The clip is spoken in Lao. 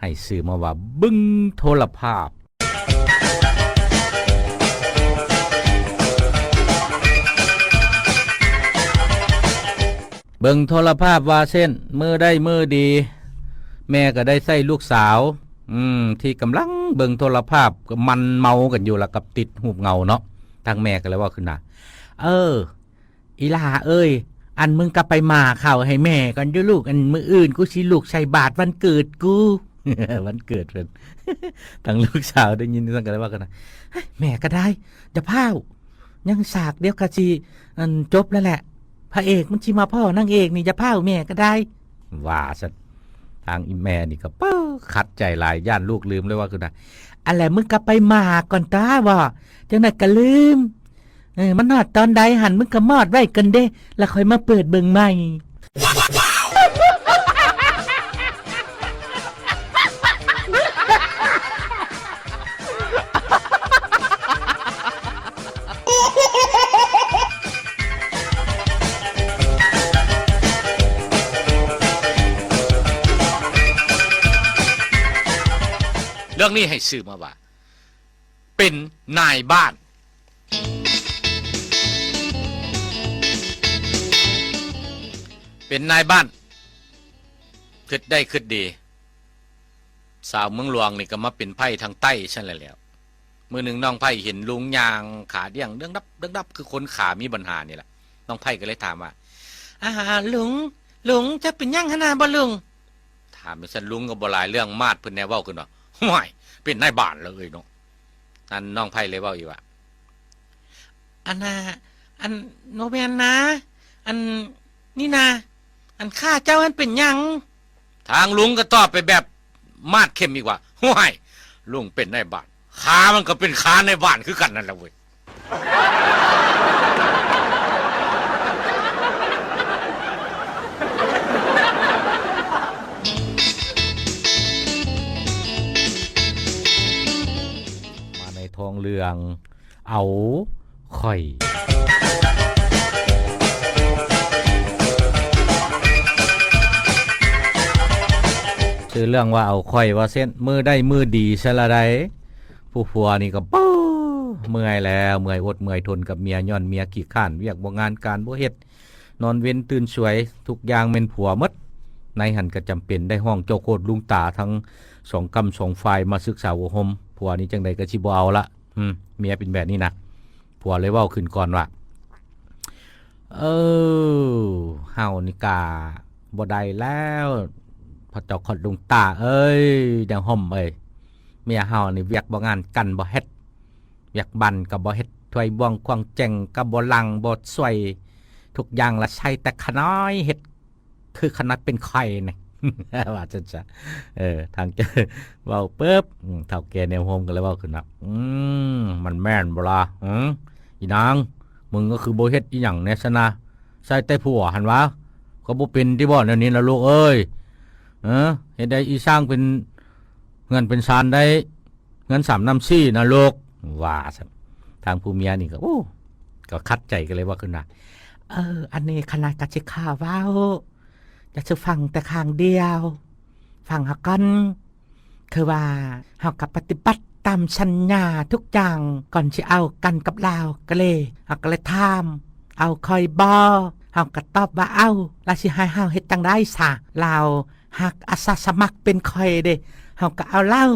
ໃຫ້ຊື່ມາວ່າເບິ່ງໂທລະພາບ. ເບິ່ງໂທລະພາບວ່າເຊັ່ນ ມື້ໃດມື້ດີ ແມ່ກໍໄດ້ໃຊ້ລູກສາວ ອືມ ທີ່ກຳລັງເບິ່ງໂທລະພາບ ກໍມັນເມົາກັນຢູ່ລະກັບຕິດຮູບເງົາເນາະ. ທາງແມ່ກໍເລີຍເວົ້າຂຶ້ນວ່າ ເອີ ອີຫຼ້າເອີຍ ອັນ ມຶງກໍໄປໝ່າເຂົ້າໃຫ້ແມ່ກ່ອນເດີ້ລູກ ອັນ ມື້ອື່ນກູຊິລຸກໃສ່ບາດວັນເກີດກູ. ວັນເກີດເພິ່ນ. ທາງລູກສາວໄດ້ຍິນຊັ້ນກໍເລີຍເວົ້າກັນວ່າ ເຮີ້ຍ ແມ່ກໍໄດ້ ຢ່າພ້າວ ຍັງສາກດຽວກໍຊິ ອັນ ຈົບແລ້ວແຫຼະ ພະເອກມັນຊິມາພໍ້ນາງເອກນີ້ ຢ່າພ້າວ ແມ່ກໍໄດ້ ວ່າຊັ້ນ. ທາງອີ່ແມ່ນີ້ກໍ ປຶ້ ຂັດໃຈຫຼາຍ ຢ້ານລູກລືມເລີຍເວົ້າຂຶ້ນວ່າ ອັນ ແລະ ມຶງກໍໄປໝ່າກ່ອນຕາເວາະ ຈັ່ງໃດກໍລືມ. ເອີ ມັນຮອດຕອນໃດຫັ້ນ ມຶງກໍມອດໄວ້ກ່ອນເດ້ ແລ້ວຄ່ອຍມາເປີດເບິ່ງໃໝ່. ເລື່ອງນີ້ໃຫ້ຊື່ມາວ່າ ເປັນນາຍບ້ານ ເປັນນາຍບ້ານ ຄິດໄດ້ຄິດດີ ສາວເມືອງຫຼວງນີ້ກໍມາເປັນໃພ້ທາງໃຕ້ຊັ້ນແຫຼະແລ້ວ. ມື້ໜຶ່ງນ້ອງໃພ້ເຫັນລຸງຍ່າງຂາດ່ຽງເດີງດັບເດີງດັບ ຄືຄົນຂາມີບັນຫານີ້ລະ. ນ້ອງໃພ້ກໍເລີຍຖາມວ່າ ອາ ລຸງ ລຸງ ເຈົ້າເປັນຫຍັງຫັ້ນນາບໍ່ລຸງ? ຖາມຈັ່ງຊັ້ນ ລຸງກໍບໍ່ຫຼາຍເລື່ອງ ມາດເພິ່ນແນວເວົ້າຂຶ້ນວ່າ ຫ້ວຍ ເປັນນາຍບ້ານແລ້ວເອີຍເນາະ. ອັນ ນ້ອງໃພ້ເລີຍເວົ້າອີກວ່າ ອັນນ່າ ອັນ ບໍ່ແມ່ນນາ ອັນນີ້ນາ ອັນ ຂາເຈົ້າຫັ້ນເປັນຫຍັງ? ທາງລຸງກໍຕອບໄປແບບມາດເຂັ້ມອີກວ່າ ຫ້ວຍ ລຸງເປັນນາຍບ້ານ ຂາມັນກໍເປັນຂານາຍບ້ານຄືກັນນັ້ນແຫຼະເວີຍ. ມາໃນທ້ອງເລື່ອງ ເອົາຂ້ອຍ ຊື່ເລື່ອງວ່າເອົາຂ້ອຍວ່າເຊັ່ນ ມື້ໃດມື້ດີຊະລະໃດ ຜູ້ຜົວນີ້ກໍ ປຶ້ ເມື່ອຍແລ້ວ ເມື່ອຍອົດເມື່ອຍທົນກັບເມຍ ຍ້ອນເມຍຂີ້ຄ້ານ ວຽກບໍ່ງານການບໍ່ເຮັດ ນອນເວັນຕື່ນສວຍ ທຸກຢ່າງແມ່ນຜົວໝົດ. ໃນຫັ້ນກໍຈຳເປັນໄດ້ຮ້ອງເຈົ້າໂຄດລຸງຕາທັງສອງກ້ຳສອງຝ່າຍມາສຶກສາອົບຮົມ. ຜົວນີ້ຈັ່ງໃດກໍຊິບໍ່ເອົາລະ ອືມ ເມຍເປັນແບບນີ້ນະ. ຜົວເລີຍເວົ້າຂຶ້ນກ່ອນວ່າ ເອີ ເຮົານີ້ກະບໍ່ໄດ້ແລ້ວ ພະເຈົ້າໂຄດລຸງຕາເອີຍ ແນວຮົ່ມເອີຍ ເມຍເຮົານີ້ວຽກບໍ່ງານການບໍ່ເຮັດ ວຽກບ້ານກໍບໍ່ເຮັດ ຖ້ວຍບ່ວງຂວ້າງແຈງກໍບໍ່ລ້າງບໍ່ສວຍ ທຸກຢ່າງລະໃຊ້ແຕ່ຂະນ້ອຍເຮັດ ຄືຂະນ້ອຍເປັນຂ້ອຍນີ້ ວ່າຊັ້ນຊະ. ເອີ ທາງເຈົ້າເວົ້າປຶບ ອືມ ເຖົ້າແກ່ແນວໂຮມກໍເລີຍເວົ້າຂຶ້ນວ່າ ອືມ ມັນແມ່ນບໍ່ລະ ຫື ອີນາງ ມຶງກໍຄືບໍ່ເຮັດອີຫຍັງແດ່ຊັ້ນນະ ໃຊ້ແຕ່ຜົວຫັ້ນຫວາ ກໍບໍ່ເປັນຕິບໍແນວນີ້ນະລູກເອີຍ. ເອີ ເຮັດໃຫ້ອີຊ່າງເປັນເຮືອນເປັນຊານໄດ້ ເຮືອນສາມນ້ຳສີ່ນະລູກ ວ່າຊັ້ນ. ທາງຜູ້ເມຍນີ້ກໍ ໂອ້ ກໍຂັດໃຈ ກໍເລີຍເວົ້າຂຶ້ນວ່າ ເອີ ອັນນີ້ຂະນ້ອຍກໍຊິຂ້າເວົ້າ ຢ່າຊິຟັງແຕ່ຂ້າງດຽວ ຟັງເຮົາກ່ອນ ຄືວ່າເຮົາກໍປະຕິບັດຕາມສັນຍາທຸກຢ່າງ ກ່ອນຊິເອົາກັນກັບລາວ ກໍເລີຍ ເຮົາກໍເລີຍຖາມ ເອົາຂ້ອຍບໍ່? ເຮົາກໍຕອບວ່າເອົາ ລາວຊິໃຫ້ເຮົາເຮັດຈັ່ງໃດຊະ? ລາວ ຮັກອາສາສະໝັກເປັນຂ້ອຍເດ້ ເຮົາກໍເອົາລາວ.